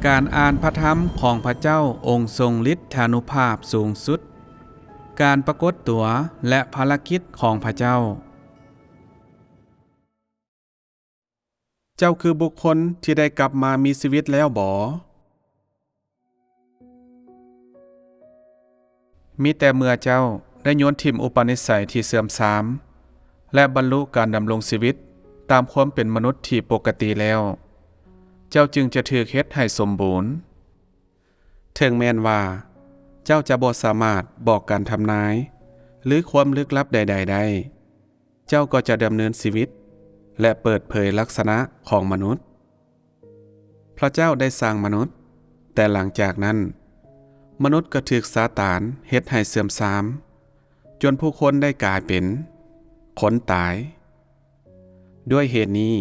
ການອ່ານພະທຳຂອງພະເຈົ້າອົງຊົງລິດທານຸພາບສູງສຸດ, ການປາກົດຕົວ ແລະ ພາລະກິດຂອງພະເຈົ້າ. ເຈົ້າຄືບຸກຄົນທີ່ໄດ້ກັບມາມີຊີວິດແລ້ວບໍ? ມີແຕ່ເມື່ອເຈົ້າໄດ້ໂຍນຖິ້ມອຸປະນິໄສທີ່ເສື່ອມຊາມ ແລະ ບັນລຸການດຳລົງຊີວິດຕາມຄວາມເປັນມະນຸດທີ່ປົກກະຕິແລ້ວ, ເຈົ້າຈຶ່ງຈະຖືກເຮັດໃຫ້ສົມບູນ. ເຖິງແມ່ນວ່າເຈົ້າຈະບໍ່ສາມາດບອກການທຳນາຍ ຫຼື ຄວາມລຶກລັບໃດໆໄດ້, ເຈົ້າກໍຈະດຳເນີນຊີວິດ ແລະ ເປີດເຜີຍລັກສະນະຂອງມະນຸດ. ພະເຈົ້າໄດ້ສ້າງມະນຸດ, ແຕ່ຫຼັງຈາກນັ້ນ, ມະນຸດກໍຖືກຊາຕານເຮັດໃຫ້ເສື່ອມຊາມ, ຈົນຜູ້ຄົນໄດ້ກາຍເປັນຄົນຕາຍ. ດ້ວຍເຫດນີ້,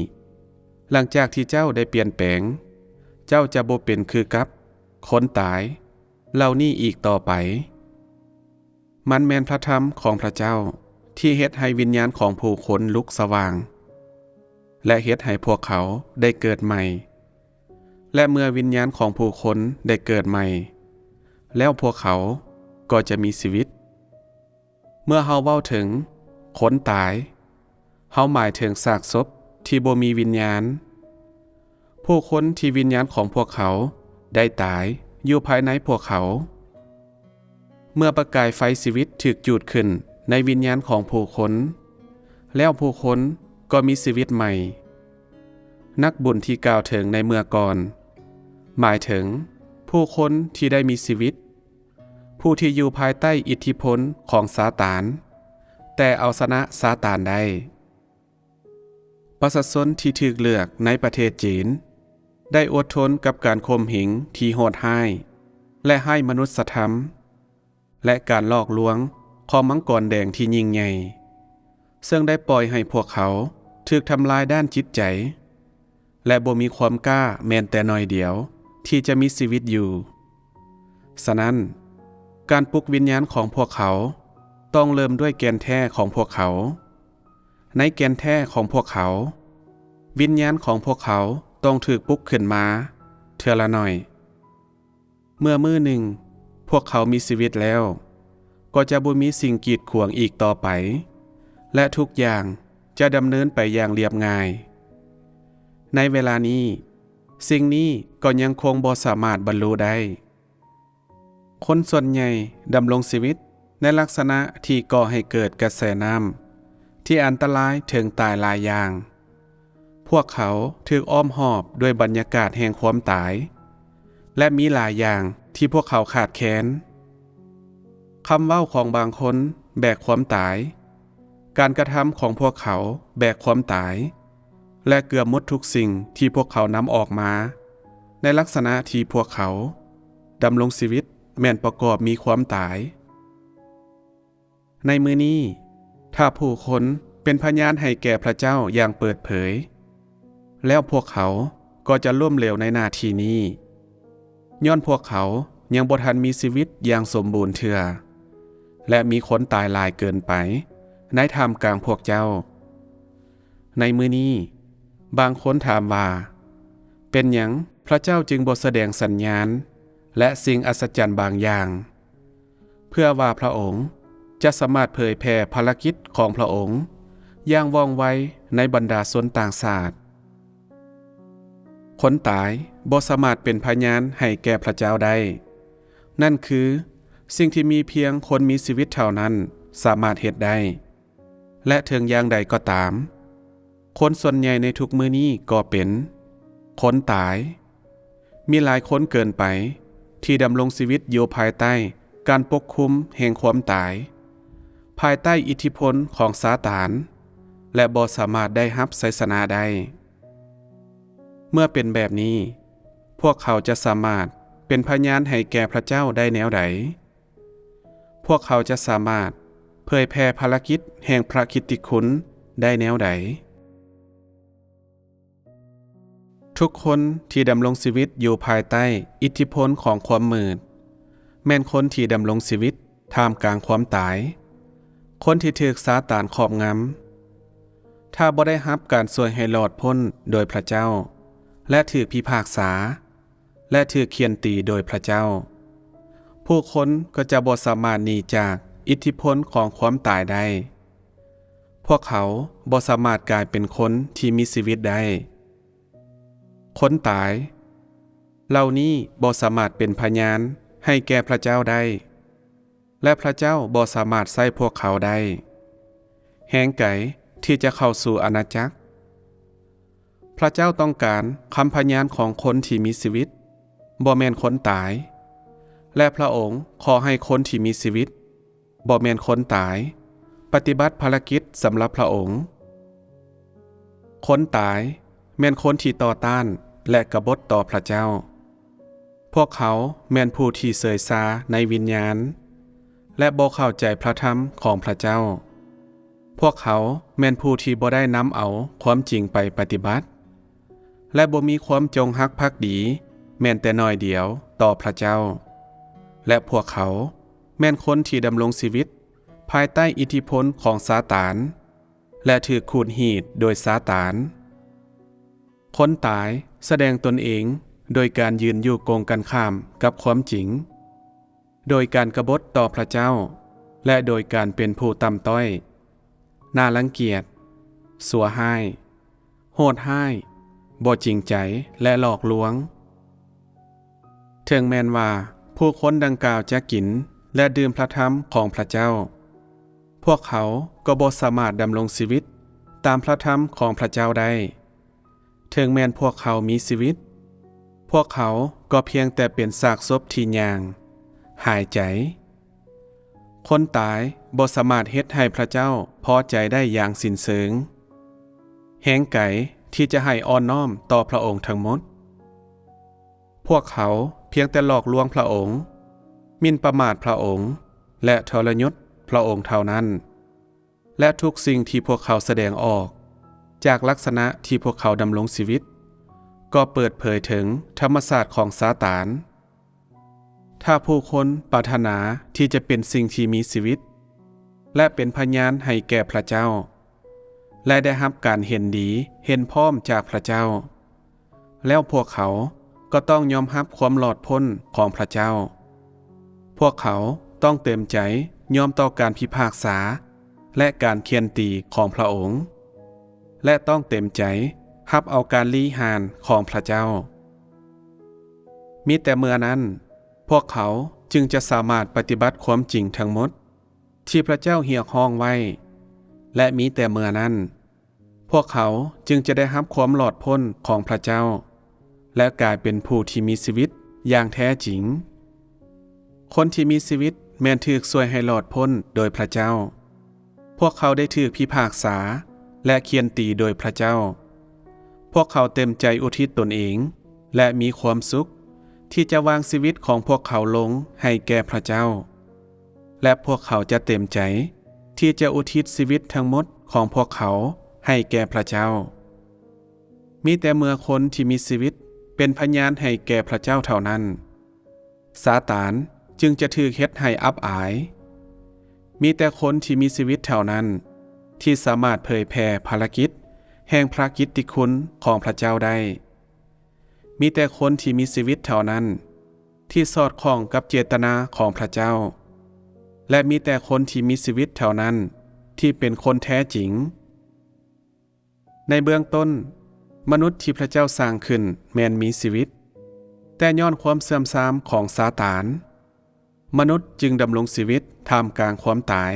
ຫຼັງຈາກທີ່ເຈົ້າໄດ້ປ່ຽນແປງ, ເຈົ້າຈະບໍ່ເປັນຄືກັບຄົນຕາຍເຫຼົ່ານີ້ອີກຕໍ່ໄປ. ມັນແມ່ນພະທຳຂອງພະເຈົ້າທີ່ເຮັດໃຫ້ວິນຍານຂອງຜູ້ຄົນລຸກສະຫວ່າງ ແລະ ເຮັດໃຫ້ພວກເຂົາໄດ້ເກີດໃໝ່. ແລະ ເມື່ອວິນຍານຂອງຜູ້ຄົນໄດ້ເກີດໃໝ່, ແລ້ວພວກເຂົາກໍຈະມີຊີວິດ. ເມື່ອເຮົາເວົ້າເຖິງຄົນຕາຍ, ເຮົາໝາຍເຖິງຊາກສົບທີ່ບໍ່ມີວິນຍານ, ຜູ້ຄົນທີ່ວິນຍານຂອງພວກເຂົາໄດ້ຕາຍຢູ່ພາຍໃນພວກເຂົາ. ເມື່ອປະກາຍໄຟຊີວິດຖືກຈູດຂຶ້ນໃນວິນຍານຂອງຜູ້ຄົນ, ແລ້ວຜູ້ຄົນກໍມີຊີວິດໃໝ່. ນັກບຸນທີ່ກ່າວເຖິງໃນເມື່ອກ່ອນ, ໝາຍເຖິງຜູ້ຄົນທີ່ໄດ້ມີຊີວິດ, ຜູ້ທີ່ຢູ່ພາຍໃຕ້ອິດທິພົນຂອງຊາຕານ, ແຕ່ເອົາຊະນະຊາຕານໄດ້. ປະຊາຊົນທີ່ຖືກເລືອກໃນປະເທດຈີນ ໄດ້ອົດທົນກັບການຂົ່ມເຫງທີ່ໂຫດຮ້າຍ ແລະ ໄຮ້ມະນຸດສະທຳ, ແລະ ການຫຼອກລວງຂອງມັງກອນແດງທີ່ຍິ່ງໃຫຍ່, ເຊິ່ງໄດ້ປ່ອຍໃຫ້ພວກເຂົາຖືກທຳລາຍດ້ານຈິດໃຈ ແລະ ບໍ່ມີຄວາມກ້າແມ່ນແຕ່ໜ້ອຍດຽວທີ່ຈະມີຊີວິດຢູ່. ສະນັ້ນ, ການປຸກວິນຍານຂອງພວກເຂົາຕ້ອງເລີ່ມດ້ວຍແກ່ນແທ້ຂອງພວກເຂົາ. ໃນແກ່ນແທ້ຂອງພວກເຂົາ, ວິນຍານຂອງພວກເຂົາຕ້ອງຖືກປຸກຂຶ້ນມາເທື່ອລະໜ້ອຍ. ເມື່ອມື້ໜຶ່ງພວກເຂົາມີຊີວິດແລ້ວ, ກໍຈະບໍ່ມີສິ່ງກີດຂວາງອີກຕໍ່ໄປ, ແລະ ທຸກຢ່າງຈະດຳເນີນໄປຢ່າງລຽບງ່າຍ. ໃນເວລານີ້, ສິ່ງນີ້ກໍຍັງຄົງບໍ່ສາມາດບັນລຸໄດ້. ຄົນສ່ວນໃຫຍ່ດຳລົງຊີວິດໃນລັກສະນະທີ່ກໍ່ໃຫ້ເກີດກະແສນ້ຳທີ່ອັນຕະລາຍເຖິງຕາຍຫຼາຍຢ່າງ. ພວກເຂົາຖືກອ້ອມຮອບດ້ວຍບັນຍາກາດແຫ່ງຄວາມຕາຍ ແລະ ມີຫຼາຍຢ່າງທີ່ພວກເຂົາຂາດແຄນ. ຄຳເວົ້າຂອງບາງຄົນແບກຄວາມຕາຍ, ການກະທຳຂອງພວກເຂົາແບກຄວາມຕາຍ, ແລະ ເກືອບໝົດທຸກສິ່ງທີ່ພວກເຂົານຳອອກມາໃນລັກສະນະທີ່ພວກເຂົາດຳລົງຊີວິດແມ່ນປະກອບມີຄວາມຕາຍ. ໃນມື້ນີ້, ຖ້າຜູ້ຄົນເປັນພະຍານໃຫ້ແກ່ພະເຈົ້າຢ່າງເປີດເຜີຍ, ແລ້ວພວກເຂົາກໍຈະລົ້ມເຫຼວໃນໜ້າທີ່ນີ້, ຍ້ອນພວກເຂົາຍັງບໍ່ທັນມີຊີວິດຢ່າງສົມບູນເທື່ອ, ແລະ ມີຄົນຕາຍຫຼາຍເກີນໄປໃນທ່າມກາງພວກເຈົ້າ. ໃນມື້ນີ້, ບາງຄົນຖາມວ່າ, ເປັນຫຍັງພະເຈົ້າຈຶ່ງບໍ່ສະແດງສັນຍານ ແລະ ສິ່ງອັດສະຈັນບາງຢ່າງ? ເພື່ອວ່າພະອົງຈະສາມາດເຜີຍແຜ່ພາລະກິດຂອງພະອົງຢ່າງວ່ອງໄວໃນບັນດາຊົນຕ່າງຊາດ. ຄົນຕາຍບໍ່ສາມາດເປັນພະຍານໃຫ້ແກ່ພະເຈົ້າໄດ້. ນັ້ນຄືສິ່ງທີ່ມີພຽງຄົນມີຊີວິດເທົ່ານັ້ນສາມາດເຮັດໄດ້. ແລະ ເຖິງຢ່າງໃດກໍຕາມ, ຄົນສ່ວນໃຫຍ່ໃນທຸກມື້ນີ້ກໍເປັນຄົນຕາຍ. ມີຫຼາຍຄົນເກີນໄປທີ່ດຳລົງຊີວິດຢູ່ພາຍໃຕ້ການປົກຄຸມແຫ່ງຄວາມຕາຍ, ພາຍໃຕ້ອິດທິພົນຂອງຊາຕານ, ແລະ ບໍ່ສາມາດໄດ້ຮັບໄຊຊະນະໄດ້. ເມື່ອເປັນແບບນີ້, ພວກເຂົາຈະສາມາດເປັນພະຍານໃຫ້ແກ່ພະເຈົ້າໄດ້ແນວໃດ? ພວກເຂົາຈະສາມາດເຜີຍແຜ່ພາລະກິດແຫ່ງພະກິດຕິຄຸນໄດ້ແນວໃດ? ທຸກຄົນທີ່ດຳລົງຊີວິດຢູ່ພາຍໃຕ້ອິດທິພົນຂອງຄວາມມືດ ແມ່ນຄົນທີ່ດຳລົງຊີວິດທ່າມກາງຄວາມຕາຍ, ຄົນທີ່ຖືກຊາຕານຄອບງຳ. ຖ້າບໍ່ໄດ້ຮັບການຊ່ວຍໃຫ້ລອດພົ້ນໂດຍພະເຈົ້າ ແລະ ຖືກພິພາກສາ, ແລະ ຖືກຂ້ຽນຕີໂດຍພຣະເຈົ້າ. ຜູ້ຄົນກໍຈະບໍ່ສາມາດໜີຈາກອິດທິພົນຂອງຄວາມຕາຍໄດ້. ພວກເຂົາບໍ່ສາມາດກາຍເປັນຄົນທີ່ມີຊີວິດໄດ້. ຄົນຕາຍເຫຼົ່ານີ້ບໍ່ສາມາດເປັນພະຍານໃຫ້ແກ່ພຣະເຈົ້າໄດ້ ແລະ ພຣະເຈົ້າບໍ່ສາມາດໃຊ້ພວກເຂົາໄດ້. ແຮງໄກທີ່ຈະເຂົ້າສູ່ອານາຈັກ. ພຣະເຈົ້າຕ້ອງການຄຳພະຍານຂອງຄົນທີ່ມີຊີວິດ, ບໍ່ແມ່ນຄົນຕາຍ. ແລະ ພຣະອົງຂໍໃຫ້ຄົນທີ່ມີຊີວິດ, ບໍ່ແມ່ນຄົນຕາຍ, ປະຕິບັດພາລະກິດສຳລັບພຣະອົງ. ຄົນຕາຍແມ່ນຄົນທີ່ຕໍ່ຕ້ານ ແລະ ກະບົດຕໍ່ພຣະເຈົ້າ. ພວກເຂົາແມ່ນຜູ້ທີ່ເສີຍຊາໃນວິນຍານ ແລະ ບໍ່ເຂົ້າໃຈພຣະທຳຂອງພຣະເຈົ້າ. ພວກເຂົາແມ່ນຜູ້ທີ່ບໍ່ໄດ້ນຳເອົາຄວາມຈິງໄປປະຕິບັດ ແລະ ບໍ່ມີຄວາມຈົງຮັກພັກດີແມ່ນແຕ່ໜ້ອຍດຽວຕໍ່ພຣະເຈົ້າ. ແລະ ພວກເຂົາແມ່ນຄົນທີ່ດຳລົງຊີວິດພາຍໃຕ້ອິດທິພົນຂອງຊາຕານ ແລະ ຖືກຂູດຮີດໂດຍຊາຕານ. ຄົນຕາຍສະແດງຕົນເອງໂດຍການຢືນຢູ່ກົງກັນຂ້າມກັບຄວາມຈິງ, ໂດຍການກະບົດຕໍ່ພຣະເຈົ້າ ແລະ ໂດຍການເປັນຜູ້ຕ່ຳຕ້ອຍ, ໜ້າລັງກຽດ, ຊົ່ວຮ້າຍ, ໂຫດຮ້າຍ, ບໍ່ຈິງໃຈ ແລະ ຫຼອກລວງ. ເຖິງແມ່ນວ່າຜູ້ຄົນດັ່ງກ່າວຈະກິນ ແລະ ດື່ມພຣະທຳຂອງພຣະເຈົ້າ, ພວກເຂົາກໍບໍ່ສາມາດດຳລົງຊີວິດຕາມພຣະທຳຂອງພຣະເຈົ້າໄດ້. ເຖິງແມ່ນພວກເຂົາມີຊີວິດ, ພວກເຂົາກໍພຽງແຕ່ເປັນຊາກສົບທີ່ຍ່າງ, ຫາຍໃຈ. ຄົນຕາຍບໍ່ສາມາດເຮັດໃຫ້ພຣະເຈົ້າພໍໃຈໄດ້ຢ່າງສິ້ນເຊີງ. ແຮງໄກທີ່ຈະໃຫ້ອ່ອນນ້ອມຕໍ່ພຣະອົງທັງໝົດ. ພວກເຂົາພຽງແຕ່ຫຼອກລວງພຣະອົງ, ໝິ່ນປະໝາດພຣະອົງ ແລະ ທໍລະຍົດພຣະອົງເທົ່ານັ້ນ. ແລະ ທຸກສິ່ງທີ່ພວກເຂົາສະແດງອອກຈາກລັກສະນະທີ່ພວກເຂົາດຳລົງຊີວິດ ກໍເປີດເຜີຍເຖິງທຳມະຊາດຂອງຊາຕານ. ຖ້າຜູ້ຄົນປາດຖະໜາທີ່ຈະເປັນສິ່ງທີ່ມີຊີວິດ ແລະ ເປັນພະຍານໃຫ້ແກ່ພຣະເຈົ້າ ແລະ ໄດ້ຮັບການເຫັນດີເຫັນພ້ອມຈາກພຣະເຈົ້າ, ແລ້ວພວກເຂົາກໍຕ້ອງຍອມຮັບຄວາມລອດພົ້ນຂອງພຣະເຈົ້າ. ພວກເຂົາຕ້ອງເຕັມໃຈຍອມຕໍ່ການພິພາກສາ ແລະ ການຂ້ຽນຕີຂອງພຣະອົງ, ແລະ ຕ້ອງເຕັມໃຈຮັບເອົາການລີ້ຮານຂອງພຣະເຈົ້າ. ມີແຕ່ເມື່ອນັ້ນ, ພວກເຂົາຈຶ່ງຈະສາມາດປະຕິບັດຄວາມຈິງທັງໝົດທີ່ພຣະເຈົ້າຮຽກຮ້ອງໄວ້, ແລະ ມີແຕ່ເມື່ອນັ້ນ, ພວກເຂົາຈຶ່ງຈະໄດ້ຮັບຄວາມລອດພົ້ນຂອງພຣະເຈົ້າ ແລະ ກາຍເປັນຜູ້ທີ່ມີຊີວິດຢ່າງແທ້ຈິງ. ຄົນທີ່ມີຊີວິດແມ່ນຖືກຊ່ວຍໃຫ້ລອດພົ້ນໂດຍພຣະເຈົ້າ. ພວກເຂົາໄດ້ຖືກພິພາກສາ ແລະ ຂ້ຽນຕີໂດຍພຣະເຈົ້າ. ພວກເຂົາເຕັມໃຈອຸທິດຕົນເອງ ແລະ ມີຄວາມສຸກທີ່ຈະວາງຊີວິດຂອງພວກເຂົາລົງໃຫ້ແກ່ພຣະເຈົ້າ. ແລະ ພວກເຂົາຈະເຕັມໃຈທີ່ຈະອຸທິດຊີວິດທັງໝົດຂອງພວກເຂົາໃຫ້ແກ່ພຣະເຈົ້າ. ມີແຕ່ເມື່ອຄົນທີ່ມີຊີວິດເປັນພະຍານໃຫ້ແກ່ພຣະເຈົ້າເທົ່ານັ້ນ, ຊາຕານຈຶ່ງຈະຖືກເຮັດໃຫ້ອັບອາຍ. ມີແຕ່ຄົນທີ່ມີຊີວິດເທົ່ານັ້ນທີ່ສາມາດເຜີຍແຜ່ພາລະກິດແຫ່ງພຣະກິດຕິຄຸນຂອງພຣະເຈົ້າໄດ້. ມີແຕ່ຄົນທີ່ມີຊີວິດເທົ່ານັ້ນທີ່ສອດຄ່ອງກັບເຈດຕະນາຂອງພຣະເຈົ້າ, ແລະ ມີແຕ່ຄົນທີ່ມີຊີວິດເທົ່ານັ້ນທີ່ເປັນຄົນແທ້ຈິງ. ໃນເບື້ອງຕົ້ນ, ມະນຸດທີ່ພຣະເຈົ້າສ້າງຂຶ້ນແມ່ນມີຊີວິດ, ແຕ່ຍ້ອນຄວາມເສື່ອມຊາມຂອງຊາຕານ, ມະນຸດຈຶ່ງດຳລົງຊີວິດທ່າມກາງຄວາມຕາຍ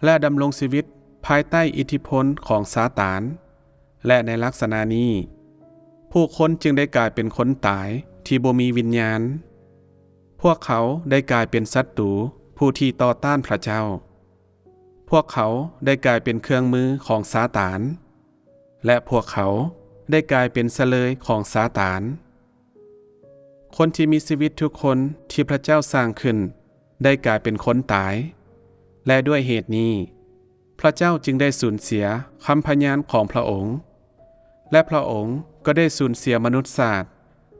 ແລະ ດຳລົງຊີວິດພາຍໃຕ້ອິດທິພົນຂອງຊາຕານ, ແລະ ໃນລັກສະນະນີ້, ຜູ້ຄົນຈຶ່ງໄດ້ກາຍເປັນຄົນຕາຍທີ່ບໍ່ມີວິນຍານ. ພວກເຂົາໄດ້ກາຍເປັນສັດຕູຜູ້ທີ່ຕໍ່ຕ້ານພຣະເຈົ້າ. ພວກເຂົາໄດ້ກາຍເປັນເຄື່ອງມືຂອງຊາຕານ, ແລະ ພວກເຂົາໄດ້ກາຍເປັນສະເລີຍຂອງຊາຕານ. ຄົນທີ່ມີຊີວິດທຸກຄົນທີ່ພຣະເຈົ້າສ້າງຂຶ້ນໄດ້ກາຍເປັນຄົນຕາຍ, ແລະ ດ້ວຍເຫດນີ້, ພຣະເຈົ້າຈຶ່ງໄດ້ສູນເສຍຄຳພະຍານຂອງພຣະອົງ, ແລະ ພຣະອົງກໍໄດ້ສູນເສຍມະນຸດຊາດ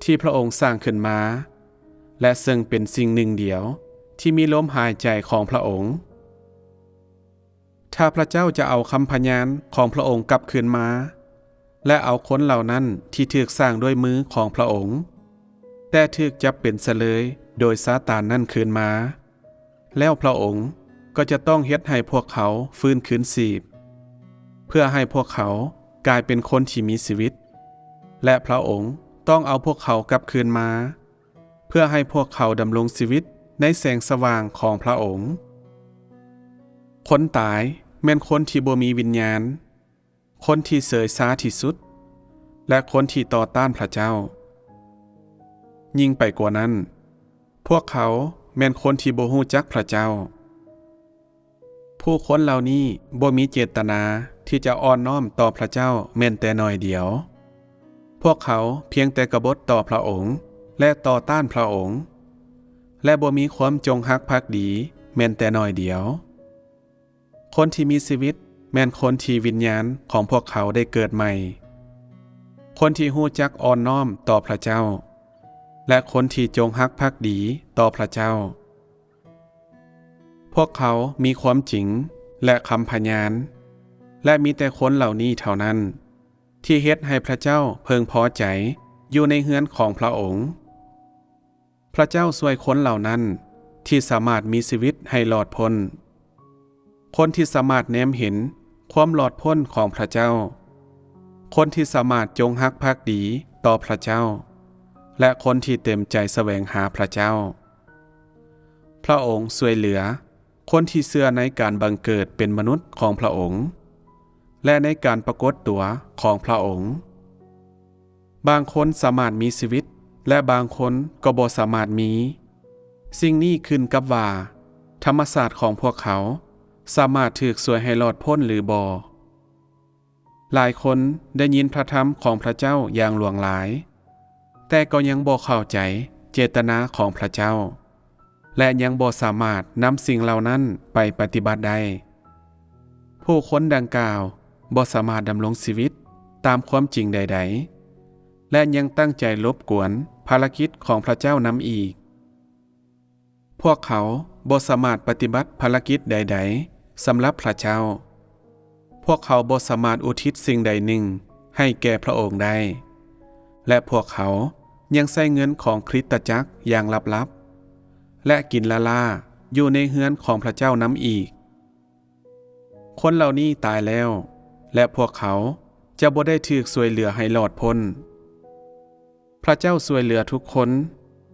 ທີ່ພຣະອົງສ້າງຂຶ້ນມາ, ແລະ ເຊິ່ງເປັນສິ່ງໜຶ່ງດຽວທີ່ມີລົມຫາຍໃຈຂອງພຣະອົງ. ຖ້າພຣະເຈົ້າຈະເອົາຄຳພະຍານຂອງພຣະອົງກັບຄືນມາ ແລະ ເອົາຄົນເຫຼົ່ານັ້ນທີ່ຖືກສ້າງດ້ວຍມືຂອງພຣະອົງ, ແຕ່ຖືກຈັບເປັນສະເລີຍໂດຍຊາຕານນັ້ນຄືນມາ, ແລ້ວພຣະອົງກໍຈະຕ້ອງເຮັດໃຫ້ພວກເຂົາຟື້ນຄືນຊີບ, ເພື່ອໃຫ້ພວກເຂົາກາຍເປັນຄົນທີ່ມີຊີວິດ, ແລະ ພຣະອົງຕ້ອງເອົາພວກເຂົາກັບຄືນມາ, ເພື່ອໃຫ້ພວກເຂົາດຳລົງຊີວິດໃນແສງສະຫວ່າງຂອງພຣະອົງ. ຄົນຕາຍແມ່ນຄົນທີ່ບໍ່ມີວິນຍານ, ຄົນທີ່ເສີຍຊາທີ່ສຸດ ແລະ ຄົນທີ່ຕໍ່ຕ້ານພຣະເຈົ້າ. ຍິ່ງໄປກວ່ານັ້ນ, ພວກເຂົາແມ່ນຄົນທີ່ບໍ່ຮູ້ຈັກພຣະເຈົ້າ. ຜູ້ຄົນເຫຼົ່ານີ້ບໍ່ມີເຈດຕະນາທີ່ຈະອ່ອນນ້ອມຕໍ່ພຣະເຈົ້າແມ່ນແຕ່ໜ້ອຍດຽວ. ພວກເຂົາພຽງແຕ່ກະບົດຕໍ່ພຣະອົງ ແລະ ຕໍ່ຕ້ານພຣະອົງ, ແລະ ບໍ່ມີຄວາມຈົງຮັກພັກດີແມ່ນແຕ່ໜ້ອຍດຽວ. ຄົນທີ່ມີຊີວິດແມ່ນຄົນທີ່ວິນຍານຂອງພວກເຂົາໄດ້ເກີດໃໝ່, ຄົນທີ່ຮູ້ຈັກອ່ອນນ້ອມຕໍ່ພຣະເຈົ້າ ແລະ ຄົນທີ່ຈົງຮັກພັກດີຕໍ່ພຣະເຈົ້າ. ພວກເຂົາມີຄວາມຈິງ ແລະ ຄຳພະຍານ, ແລະ ມີແຕ່ຄົນເຫຼົ່ານີ້ເທົ່ານັ້ນທີ່ເຮັດໃຫ້ພຣະເຈົ້າເພິ່ງພໍໃຈຢູ່ໃນເຮືອນຂອງພຣະອົງ. ພຣະເຈົ້າຊ່ວຍຄົນເຫຼົ່ານັ້ນທີ່ສາມາດມີຊີວິດໃຫ້ລອດພົ້ນ, ຄົນທີ່ສາມາດແນມເຫັນຄວາມລອດພົ້ນຂອງພຣະເຈົ້າ, ຄົນທີ່ສາມາດຈົງຮັກພັກດີຕໍ່ພຣະເຈົ້າ ແລະ ຄົນທີ່ເຕັມໃຈສະແຫວງຫາພຣະເຈົ້າ. ພຣະອົງຊ່ວຍເຫຼືອຄົນທີ່ເຊື່ອໃນການບັງເກີດເປັນມະນຸດຂອງພຣະອົງ ແລະ ໃນການປາກົດຕົວຂອງພຣະອົງ. ບາງຄົນສາມາດມີຊີວິດ ແລະ ບາງຄົນກໍບໍ່ສາມາດມີ. ສິ່ງນີ້ຂຶ້ນກັບວ່າທຳມະຊາດຂອງພວກເຂົາສາມາດຖືກຊ່ວຍໃຫ້ລອດພົ້ນຫຼືບໍ່. ຫຼາຍຄົນໄດ້ຍິນພຣະທຳຂອງພຣະເຈົ້າຢ່າງຫຼວງຫຼາຍ, ແຕ່ກໍຍັງບໍ່ເຂົ້າໃຈເຈດຕະນາຂອງພຣະເຈົ້າ ແລະ ຍັງບໍ່ສາມາດນຳສິ່ງເຫຼົ່ານັ້ນໄປປະຕິບັດໄດ້. ຜູ້ຄົນດັ່ງກ່າວບໍ່ສາມາດດຳລົງຊີວິດຕາມຄວາມຈິງໃດໆ ແລະ ຍັງຕັ້ງໃຈລົບກວນພາລະກິດຂອງພຣະເຈົ້ານຳອີກ. ພວກເຂົາບໍ່ສາມາດປະຕິບັດພາລະກິດໃດໆສຳລັບພຣະເຈົ້າ. ພວກເຂົາບໍ່ສາມາດອຸທິດສິ່ງໃດໜຶ່ງໃຫ້ແກ່ພຣະອົງໄດ້ ແລະ ພວກເຂົາຍັງໃຊ້ເງິນຂອງຄຣິສຕະຈັກຢ່າງລັບໆ ແລະ ກິນລ້າໆຢູ່ໃນເຮືອນຂອງພຣະເຈົ້ານຳອີກ. ຄົນເຫຼົ່ານີ້ຕາຍແລ້ວ ແລະ ພວກເຂົາຈະບໍ່ໄດ້ຖືກຊ່ວຍເຫຼືອໃຫ້ລອດພົ້ນ. ພຣະເຈົ້າຊ່ວຍເຫຼືອທຸກຄົນ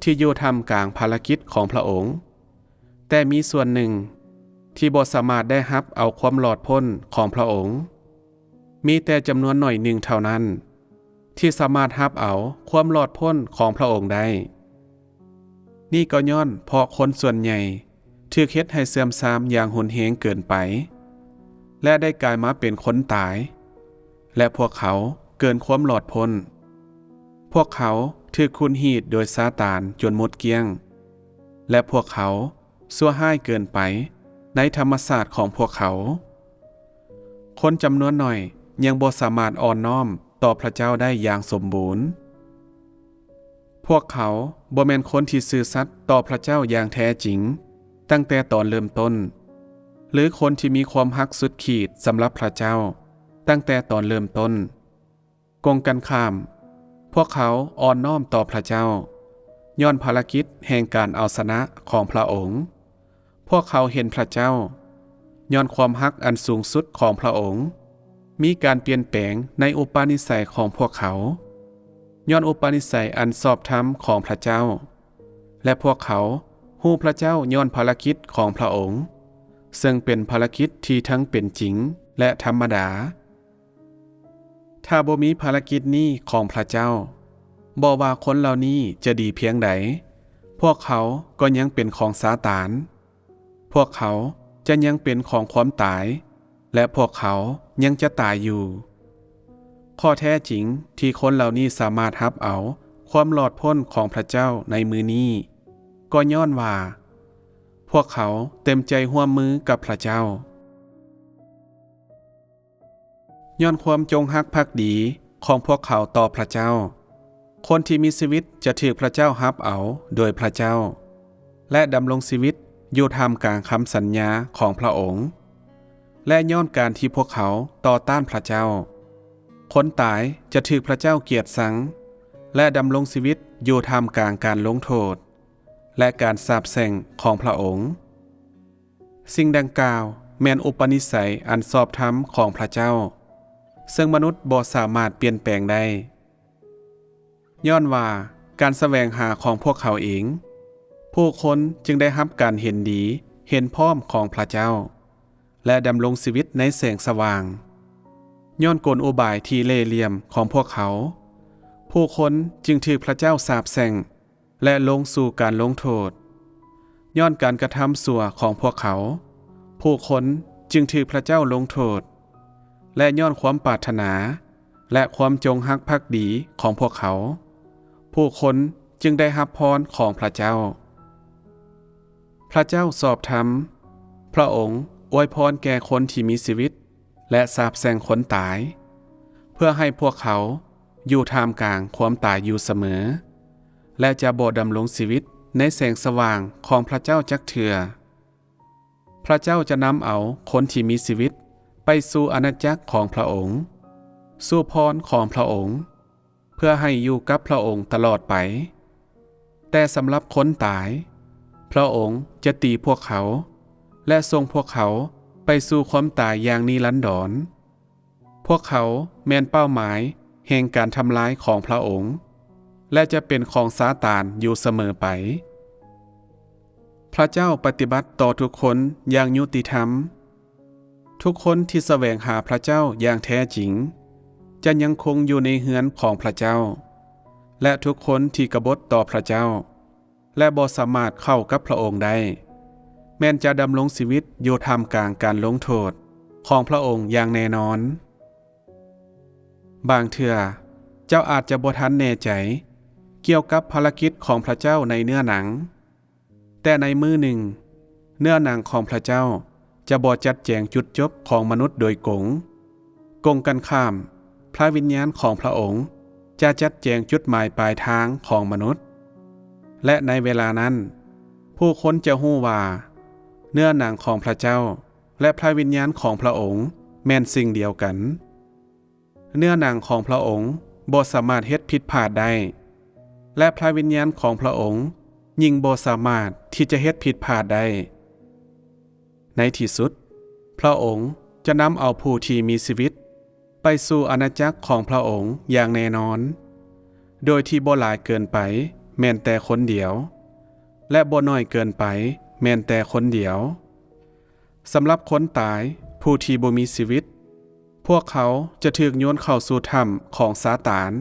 ທີ່ຢູ່ທ່າມກາງພາລະກິດຂອງພຣະອົງ, ແຕ່ມີສ່ວນໜຶ່ງທີ່ບໍ່ສາມາດໄດ້ຮັບເອົາຄວາມລອດພົ້ນຂອງພຣະອົງ. ມີແຕ່ຈຳນວນໜ້ອຍໜຶ່ງເທົ່ານັ້ນທີ່ສາມາດຮັບເອົາຄວາມລອດພົ້ນຂອງພຣະອົງໄດ້. ນີ້ກໍຍ້ອນເພາະຄົນສ່ວນໃຫຍ່ ຖືກເຮັດໃຫ້ເສື່ອມຊາມຢ່າງຮຸນແຮງເກີນໄປ ແລະ ໄດ້ກາຍມາເປັນຄົນຕາຍ, ແລະ ພວກເຂົາເກີນຄວາມລອດພົ້ນ. ພວກເຂົາຖືກຂູດຮີດໂດຍຊາຕານຈົນໝົດກ້ຽງ, ແລະ ພວກເຂົາຊົ່ວຮ້າຍເກີນໄປໃນທຳມະຊາດຂອງພວກເຂົາ. ຄົນຈຳນວນໜ້ອຍຍັງບໍ່ສາມາດອ່ອນນ້ອມຕໍ່ພຣະເຈົ້າໄດ້ຢ່າງສົມບູນ. ພວກເຂົາບໍ່ແມ່ນຄົນທີ່ຊື່ສັດຕໍ່ພຣະເຈົ້າຢ່າງແທ້ຈິງຕັ້ງແຕ່ຕອນເລີ່ມຕົ້ນ, ຫຼື ຄົນທີ່ມີຄວາມຮັກສຸດຂີດສຳລັບພຣະເຈົ້າຕັ້ງແຕ່ຕອນເລີ່ມຕົ້ນ. ກົງກັນຂ້າມ, ພວກເຂົາອ່ອນນ້ອມຕໍ່ພຣະເຈົ້າຍ້ອນພາລະກິດແຫ່ງການເອົາຊະນະຂອງພຣະອົງ. ພວກເຂົາເຫັນພຣະເຈົ້າຍ້ອນຄວາມຮັກອັນສູງສຸດຂອງພຣະອົງ. ມີການປ່ຽນແປງໃນອຸປະນິໄສຂອງພວກເຂົາ ຍ້ອນອຸປະນິໄສອັນຊອບທຳຂອງພຣະເຈົ້າ, ແລະ ພວກເຂົາຮູ້ພຣະເຈົ້າຍ້ອນພາລະກິດຂອງພຣະອົງ, ເຊິ່ງເປັນພາລະກິດທີ່ທັງເປັນຈິງ ແລະ ທຳມະດາ. ຖ້າບໍ່ມີພາລະກິດນີ້ຂອງພຣະເຈົ້າ, ບໍ່ວ່າຄົນເຫຼົ່ານີ້ຈະດີພຽງໃດ, ພວກເຂົາກໍຍັງເປັນຂອງຊາຕານ. ພວກເຂົາຈະຍັງເປັນຂອງຄວາມຕາຍ, ແລະ ພວກເຂົາຍັງຈະຕາຍຢູ່. ຂໍ້ແທ້ຈິງທີ່ຄົນເຫຼົ່ານີ້ສາມາດຮັບເອົາຄວາມລອດພົ້ນຂອງພຣະເຈົ້າໃນມື້ນີ້, ກໍຍ້ອນວ່າພວກເຂົາເຕັມໃຈຮ່ວມມືກັບພຣະເຈົ້າ. ຍ້ອນຄວາມຈົງຮັກພັກດີຂອງພວກເຂົາຕໍ່ພຣະເຈົ້າ, ຄົນທີ່ມີຊີວິດຈະຖືກພຣະເຈົ້າຮັບເອົາໂດຍພຣະເຈົ້າ ແລະ ດຳລົງຊີວິດຢູ່ທ່າມກາງຄຳສັນຍາຂອງພຣະອົງ. ແລະ ຍ້ອນການທີ່ພວກເຂົາຕໍ່ຕ້ານພຣະເຈົ້າ, ຄົນຕາຍຈະຖືກພຣະເຈົ້າກຽດຊັງ ແລະ ດຳລົງຊີວິດ ຢູ່ທ່າມກາງການລົງໂທດ ແລະ ການສາບແຊ່ງຂອງພຣະອົງ. ສິ່ງດັ່ງກ່າວແມ່ນອຸປະນິໄສອັນຊອບທຳຂອງພຣະເຈົ້າ, ເຊິ່ງມະນຸດບໍ່ສາມາດປ່ຽນແປງໄດ້. ຍ້ອນວ່າການສະແຫວງຫາຂອງພວກເຂົາເອງ, ຜູ້ຄົນຈຶ່ງໄດ້ຮັບການເຫັນດີເຫັນພ້ອມຂອງພຣະເຈົ້າ ແລະ ດຳລົງຊີວິດໃນແສງສະຫວ່າງ. ຍ້ອນກົນອຸບາຍທີ່ເລ່ຫຼ່ຽມຂອງພວກເຂົາ, ຜູ້ຄົນຈຶ່ງຖືກພຣະເຈົ້າສາບແຊ່ງ ແລະ ລົງສູ່ການລົງໂທດ. ຍ້ອນການກະທຳຊົ່ວຂອງພວກເຂົາ, ຜູ້ຄົນຈຶ່ງຖືກພຣະເຈົ້າລົງໂທດ, ແລະ ຍ້ອນຄວາມປາດຖະໜາ ແລະ ຄວາມຈົງຮັກພັກດີຂອງພວກເຂົາ, ຜູ້ຄົນຈຶ່ງໄດ້ຮັບພອນຂອງພຣະເຈົ້າ. ພຣະເຈົ້າຊອບທຳ, ພຣະອົງອວຍພອນແກ່ຄົນທີ່ມີຊີວິດ ແລະ ສາບແຊ່ງຄົນຕາຍ, ເພື່ອໃຫ້ພວກເຂົາຢູ່ທ່າມກາງຄວາມຕາຍຢູ່ສະເໝີ ແລະ ຈະບໍ່ດຳລົງຊີວິດໃນແສງສະຫວ່າງຂອງພຣະເຈົ້າຈັກເທື່ອ. ພຣະເຈົ້າຈະນຳເອົາຄົນທີ່ມີຊີວິດໄປສູ່ອານາຈັກຂອງພຣະອົງ, ສູ່ພອນຂອງພຣະອົງ, ເພື່ອໃຫ້ຢູ່ກັບພຣະອົງຕະຫຼອດໄປ. ແຕ່ສຳລັບຄົນຕາຍ, ພຣະອົງຈະຕີພວກເຂົາ ແລະ ສົ່ງພວກເຂົາໄປສູ່ຄວາມຕາຍຢ່າງນິລັນດອນ. ພວກເຂົາແມ່ນເປົ້າໝາຍແຫ່ງການທຳລາຍຂອງພຣະອົງ ແລະ ຈະເປັນຂອງຊາຕານຢູ່ສະເໝີໄປ. ພຣະເຈົ້າປະຕິບັດຕໍ່ທຸກຄົນຢ່າງຍຸຕິທຳ. ທຸກຄົນທີ່ສະແຫວງຫາພຣະເຈົ້າຢ່າງແທ້ຈິງ ຈະຍັງຄົງຢູ່ໃນເຮືອນຂອງພຣະເຈົ້າ, ແລະ ທຸກຄົນທີ່ກະບົດຕໍ່ພຣະເຈົ້າ ແລະ ບໍ່ສາມາດເຂົ້າກັບພຣະອົງໄດ້ ແມ່ນຈະດຳລົງຊີວິດຢູ່ທ່າມກາງການລົງໂທດຂອງພຣະອົງຢ່າງແນ່ນອນ. ບາງເທື່ອເຈົ້າອາດຈະບໍ່ທັນແນ່ໃຈກ່ຽວກັບພາລະກິດຂອງພຣະເຈົ້າໃນເນື້ອໜັງ. ແຕ່ໃນມື້ໜຶ່ງ, ເນື້ອໜັງຂອງພຣະເຈົ້າຈະບໍ່ຈັດແຈງຈຸດຈົບຂອງມະນຸດໂດຍກົງ. ກົງກັນຂ້າມ, ພຣະວິນຍານຂອງພຣະອົງຈະຈັດແຈງຈຸດໝາຍປາຍທາງຂອງມະນຸດ. ແລະ ໃນເວລານັ້ນ, ຜູ້ຄົນຈະຮູ້ວ່າເນື້ອໜັງຂອງພຣະເຈົ້າ ແລະ ພຣະວິນຍານຂອງພຣະອົງແມ່ນສິ່ງດຽວກັນ. ເນື້ອໜັງຂອງພຣະອົງບໍ່ສາມາດເຮັດຜິດພາດໄດ້ ແລະ ພຣະວິນຍານຂອງພຣະອົງຍິ່ງບໍ່ສາມາດທີ່ຈະເຮັດຜິດພາດໄດ້. ໃນທີ່ສຸດ, ພຣະອົງຈະນຳເອົາຜູ້ທີ່ມີຊີວິດໄປສູ່ອານາຈັກຂອງພຣະອົງຢ່າງແນ່ນອນ, ໂດຍທີ່ບໍ່ຫຼາຍເກີນໄປແມ່ນແຕ່ຄົນດຽວ ແລະ ບໍ່ໜ້ອຍເກີນໄປແມ່ນແຕ່ຄົນດຽວ. ສຳລັບຄົນຕາຍຜູ້ທີ່ບໍ່ມີຊີວິດ, ພວກເຂົາຈະຖືກໂຍນເຂົ້າສູ່ຖ້ຳຂອງຊາຕານ,